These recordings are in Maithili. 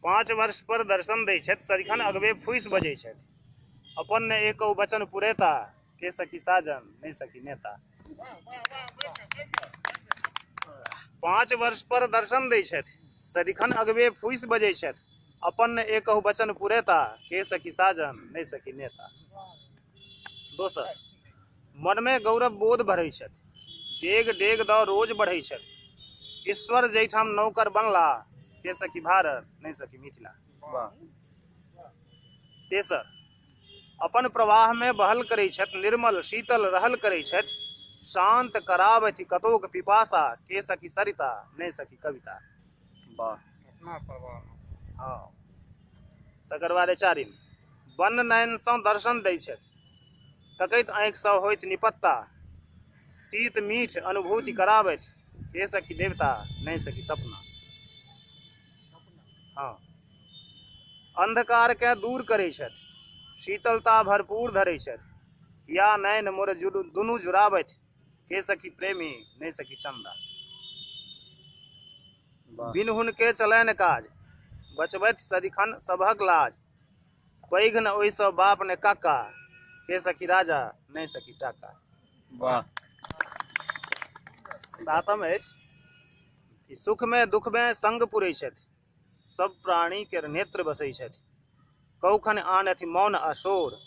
5 वर्ष पर दर्शन दै छथि, सदिखन अगबे फूसि बजै छथि। अपन ने एको वचन पुरेता, के सखी साजन नहि सखी नेता। 5 वर्ष पर दर्शन दै छथि, सदिखन अगबे फूसि बजै छथि। अपन ने एकहु वचन पुरेता, के सखी साजन नहि सखी नेता। दोसर, मनमे गौरव बोध भरै छथि, डेग डेग दऽ रोज बढ़ै छथि। ईश्वर जैठाम नौकर बनला, के सखी भारत नहि सखी मिथिला। तेसर, अपन प्रवाहमे बहल करै छथि, निर्मल शीतल रहल करै छथि। शांत कराबथि कतोक पिपासा, के सखी सरिता नहि सखी कविता। वाह। हँ, तकर बाद चारिम, वन नयनसँ दर्शन दै छथि, तकैत आँखिसँ होइत निपत्ता। तीत मीठ अनुभूति कराबथि, के सखी देवता नहि सखी सपना। हँ, अंधकारकेँ दूर करै छथि, शीतलता भरपूर धरै छथि। या नयन मोर दुनू जुड़ाबथि, के सखी प्रेमी नहि सखी चंदा। बिन हुनके चलय न काज, बचबथि सदिखन सबहक लाज। पैघ न ओहिसँ बाप ने काका, के सखी राजा नहि सखी टाका। वाह। सातम अछि कि सुखमे दुखमे संग पुरै छथि, सब प्राणी के नेत्र बसै छथि। कौखन आन अथि मौन आ शोर,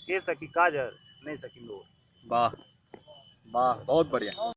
के सखी काजर नहि सखी नोर। वाह वाह, बहुत बढ़िया।